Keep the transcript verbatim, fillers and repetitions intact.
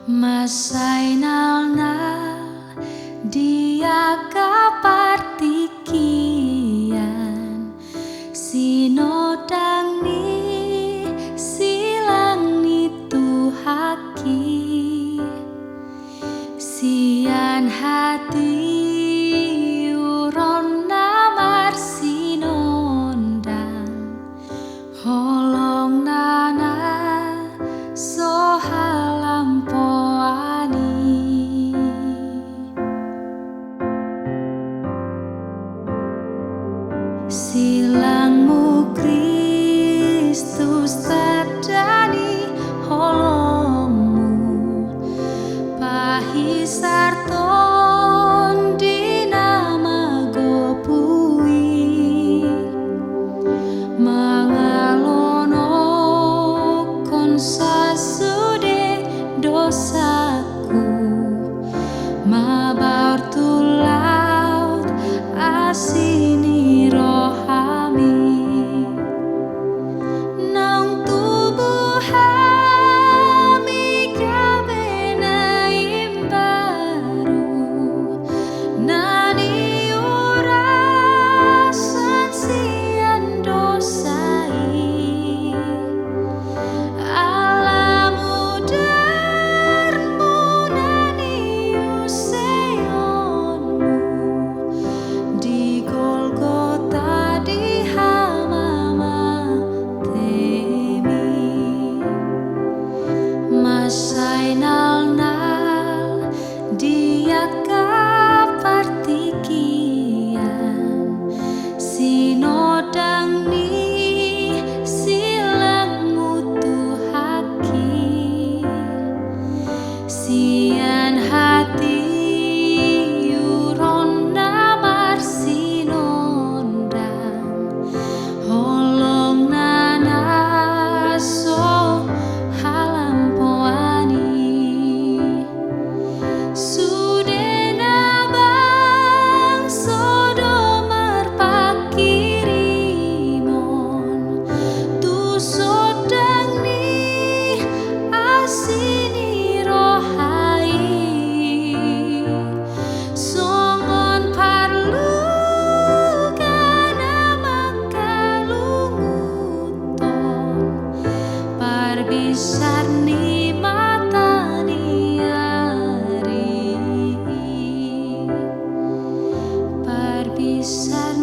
Mansai nalnal di angka partingkian, sinondang ni silang ni Tuhanki. Sian hatiuron na marsinondang, holongna na so halampoan i. Silangmu Kristus, tanda ni holongmu, pahisar Tondim na magopu i, mangalonokkon sasude dosaku, mabaur tu laut asi ni rohami. Naung tubu hami gabe na imbaru, na niurasan sian dosa i. Ala mudarmu na niuseonmu di Golgota di hamamatemi. Mansai nalnal di angka partingkian, sinondang ni silangmu Tuhanki. Sian hatiuron na marsinondang, holongna na so halampoan i. Sude na bangso do marpanghirimon tu sondang ni asi ni roha i, songon parluga na mangkalunguthon parbinsar ni mata ni ari i. Parbinsar